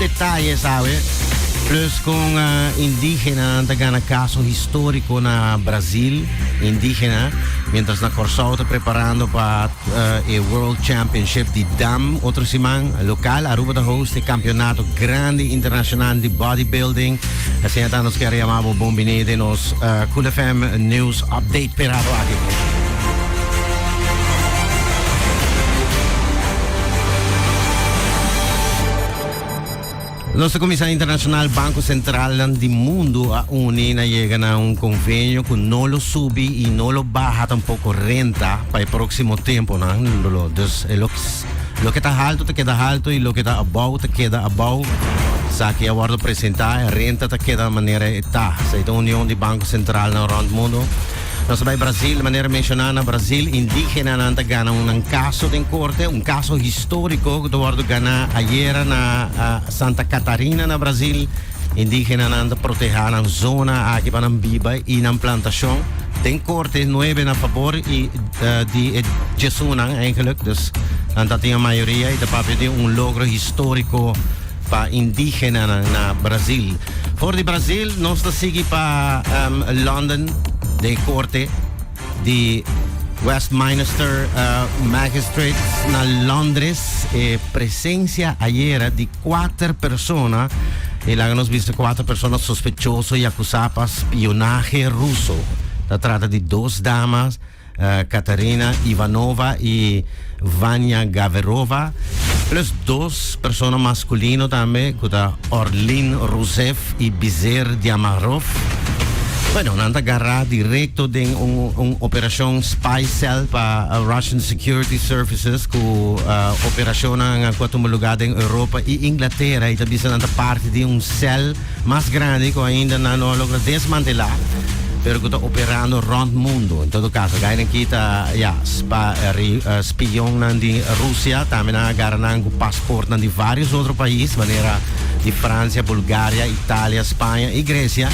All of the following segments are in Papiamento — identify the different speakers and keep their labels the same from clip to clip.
Speaker 1: detaye awe. Plus con indigena ta gana caso historico na Brasil, indigena, mientras na Corsou ta preparando pa e World Championship di dam otro siman. Local, Aruba ta host e campeonato grandi internacional di bodybuilding. Asina ta nos kier yama bo bon bini den nos Cool FM News Update perato aki. Nos ta kuminsá internashonal. Banko Sentralnan di mundu a uni na yega na un konvenio ku no lo subi i no lo baha tampoko renta pa e próksimo tempunan. Dus e loke ta haltu ta keda haltu i loke ta abou ta keda abou. Esaki a wòrdu presentá, e renta ta keda manera e ta. Esei ta union di Banko Sentralnan rònt mundu. Nos ta bai Brasil, manera menshoná na Brasil, indígenanan ta gana un kaso den korte, un kaso históriko ku ta wòrdu ganá ayera na Santa Catarina na Brasil. Indígenanan ta protehá nan zona aki pa nan biba i nan plantashon. Den korte nuebe na fabor i di e djesunnan eigenlijk, dus nan ta tin e mayoria i ta papia di un logro históriko pa indígenanan na Brasil. For di Brasil nos ta sigui pa London den korte di Westminster Magistrates na Londres. E presencia ayera di kuater persona y laga nos bisa kuater persona sospechoso y acusa pa spionahe ruso. Ta trata di dos damas. Katerina Ivanova y Vanya Gaverova, plus dos persona masculino tambe cu ta Orlin Rusev y Bizer Diamarov. Bueno, nan ta gará directo den un, un operacion spy cell pa Russian Security Services cu operacionnan cu a tuma lugar den Europa y Inglaterra y ta bisa nan ta parti di un cell mas grandi cu ainda nan no a logra desmantela, pero cu ta operando rond mundo. En todo caso, gainan aki ta, ya, spa, spionnan di Rusia, tambe nan a gara nan cu paspoortnan di varios otro pais, manera di Francia, Bulgaria, Italia, Spaña y Grecia.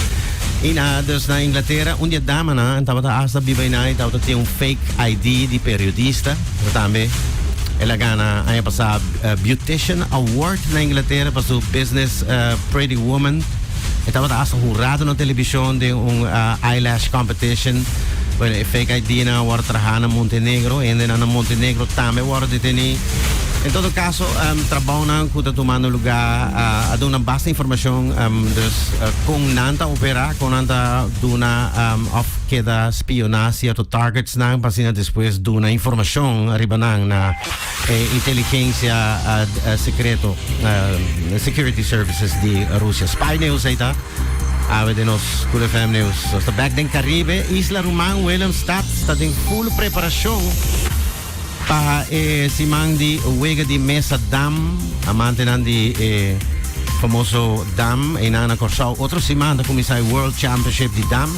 Speaker 1: Y na, dus na Inglatera, un di e damanan tabata hasta biba einan y tabata tin un fake ID di periodista, pero tambe el a gana aña pasa Beautician Award na Inglatera pa su business Pretty Woman. E tabata hasta hurado na televishon den un eyelash competition. Bueno, e fake ID-nan a wòrdu trahá na Montenegro. Hendenan na Montenegro tambe a wòrdu detení. En todo kaso, trabounan ku ta tumando lugá a duna basta informashon, dus kon nan ta operá, kon nan ta duna òf keda spioná sierto targetsnan pa asina despues duna informashon riba nan na E inteligencia secreto, security services di Rusia. Spy news ei ta. Awe den nos Cool FM News. Nos ta back den Caribe. Isla Ruman Willemstad ta den full preparacion pa e siman di wega di mesa dam. Amantenan di e famoso dam einan na Kòrsou. Otro siman ta kuminsá e World Championship di dam.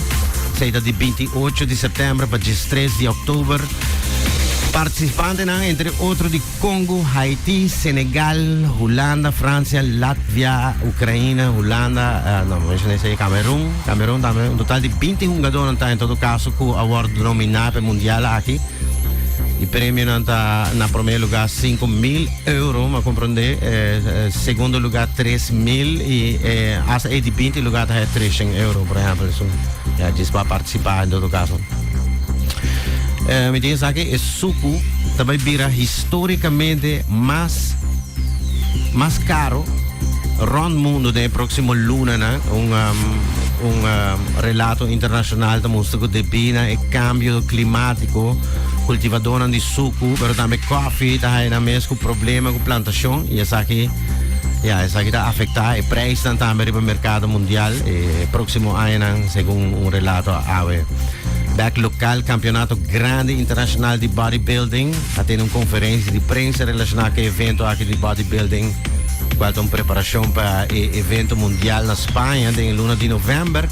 Speaker 1: Esei ta di 28 di sèptèmber pa 13 di òktober. Participantenan entre otro di Congo, Haiti, Senegal, Hulanda, Francia, Latvia, Ucraina, Hulanda, no, mencioné esey, Camerun, Camerun tambe, un total di 20 hungadornan ta en todo caso cu a wordo nomina pa e mundial aki. E premionan ta na prome lugar 5.000 euro, m'a comprende, segundo lugar 3.000 y hasta e di 20 lugar ta haya 300 euro, por ehempel. So, ya, djis pa participa en todo caso. Mi tin esaki e suku ta bai bira históricamente mas mas caro rond mundo den e próximo lunanan. Un un relato internacional ta mustra ku debí na e cambio climático cultivadornan di suku pero tambe koffie ta haya nan mes ku problema ku plantashon i esaki ya esaki ta afecta e prijsnan tambe riba mercado mundial e próximo añanan segun un relato awe. Bek lokal Kampionato Grandi Internashonal di Bodybuilding a tene un konferensia di prensa relashoná ku e evento aki di bodybuilding, kual ta un preparashon pa e evento mundial na Spaña den e luna di novèmber.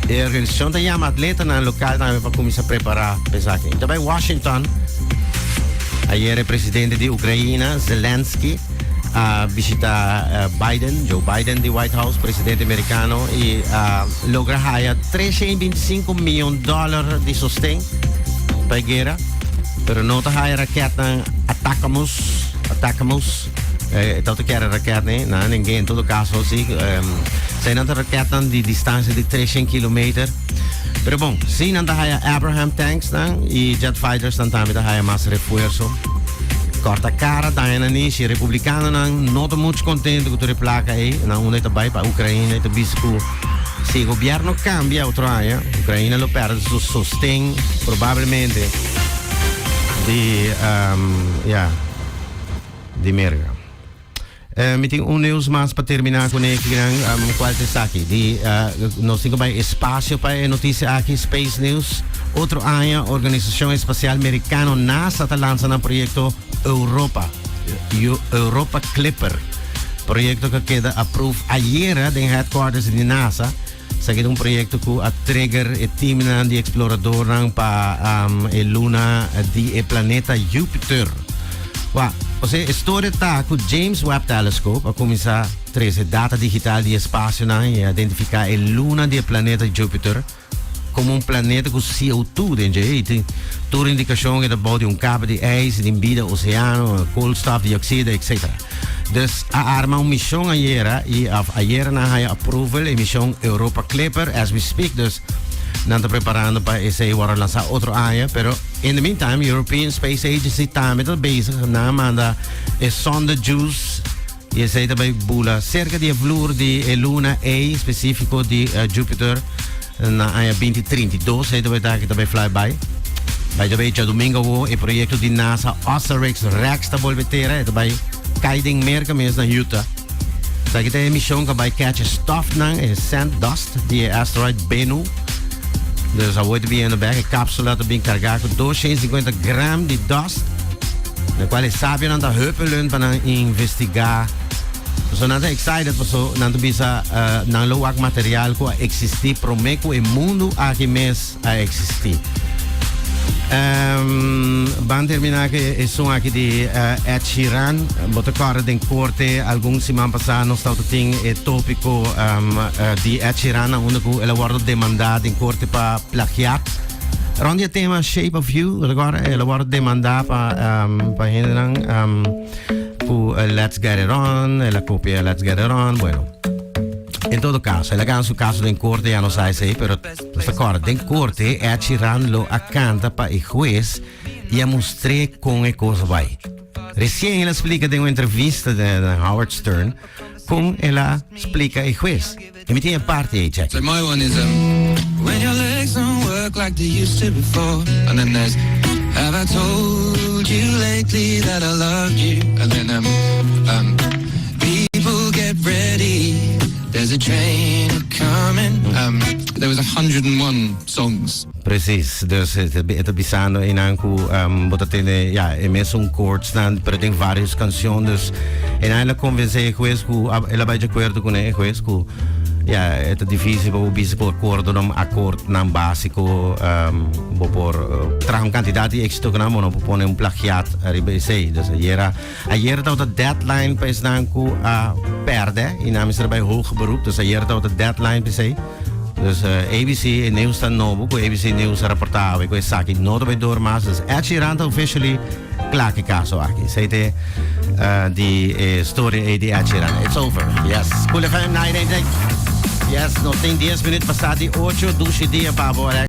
Speaker 1: E organisashon ta yama atletanan lokal tambe pa kuminsá prepará pa esaki. Ta bai Washington. Ayer e presidente di Ukraina, Zelensky, a bishita Biden, Joe Biden di White House, presidente merikano, i a logra haya 325 miyon dòler di sosten pa e guera, pero no ta haya raketnan Atacamos, Atacamos. E tabata raket, ne? No, ningun, en todo kaso, si. Eseinan ta raket di distansia di 300 kilometer. Pero bon, si nan ta haya Abraham tanks nan i jet fighters nan tambe ta haya mas refuerso. Korta kara daña ni si republikanonan no ta mucho kontentu ku tur e plaka ei, nan unda ta bai pa Ukraina, ta bisa ku si gobièrnu kambia otro aña, Ukraina lo pèrdè su sosten probablemente di ja, di Merka. Mi tin un nieuws mas pa terminá kuné, kua ta aki? Di nos tin bai espasio pa e notisia aki, Space News. Otro aña, Organisashon Espasial Merikano NASA ta lansa un proyekto Europa, Europa Clipper. Proyekto ku a keda approved ayera den headquarters di NASA. Esaki ta un proyekto ku a trigger e team di eksploradó pa e luna di e planeta Jupiter. Wa, osea, e storia ta ku James Webb Telescope a kuminsá trese data digital di espasio i identifiká e luna di e planeta Jupiter komo un planeta ku CO2 den i tin tur indikashon ku ta di un kapa di ijs, di bida, oséano, koolstofdioxide, etc. Dus a arma un mishon ayera i ayera nan a haya approval e mishon Europa Clipper as we speak. Dus nan ta preparando pa esei wòrdu lansá otro aña, pero in the meantime European Space Agency tambe ta bezig, nan a manda e sonde JUICE i esei ta bai bula serka di vloer di e luna A spesífiko di Jupiter na aña 2032, esei ta bai ta bai flyby. By the way, djadumingu e proyekto di NASA Osiris Rex ta bolbe tera, e bai kai den Merka mes na Utah. Esaki ta e mishon ku bai catch stof nan, e sand dust di asteroid Bennu. Dus awor ta biniendo back, e kápsula ta bin kargá ku 250 gram di dust, na kual e sabionan ta huppelen pa nan investigá. So nan ta excited so nan ta bisa nan lo wak material ku a eksistí promé ku e mundu aki mes a eksistí. Ban terminá ku e som aki di Ed Sheeran. Bo ta kòrda den korte algun siman pasá nos tabata tin e tópiko di Ed Sheeran na unda ku el a wòrdu demandá den korte pa plagiat. Rond di e tema Shape of You, awor el a wòrdu demandá pa hendenan ku Let's Get It On, el a kopia Let's Get It On, bueno. En todo kaso, el a gana su kaso den korte, ya no sa esei, pero nos ta kòrda, den korte Ed Sheeran lo a kanta pa e hues i a mustr'é kon e kos bai. Resien el a splika den un entrevista di Howard Stern kon el a splika e hues. I mi tin e parti ei, check.
Speaker 2: So my one is when your legs don't work like they used to before, and then there's have I told you lately that I loved you, and then people get ready, there's a train coming. There was 101 songs.
Speaker 1: Precies, dus e ta bisando einan ku bo ta tende, ja, e mesun chords nan, pero tin varios kanshon, dus einan el a konvensé e hues ku el a bai di akuerdo ku e hues ku ja, e ta difísil pa bisa ku akordonan akordnan básiko bo por traha un kantidat di éksito ku nan bo no por pone un plagiat ariba esei. Dus ayera ayera tabata deadline pa esnan ku a pèrdè i nan mester bai hoger beroep, dus ayera tabata deadline pa esei. Dus ABC News ta nobo ku ABC News a raportá awe ku esaki no ta bai dor mas. Dus Ed Sheeran ta officially kla ku e kaso aki. Esei ta di e story ei di Ed Sheeran. It's over. Yes. Cool FM 988. Yes, nos tin 10 minüt pasá di 8. Dushi dia pa bo.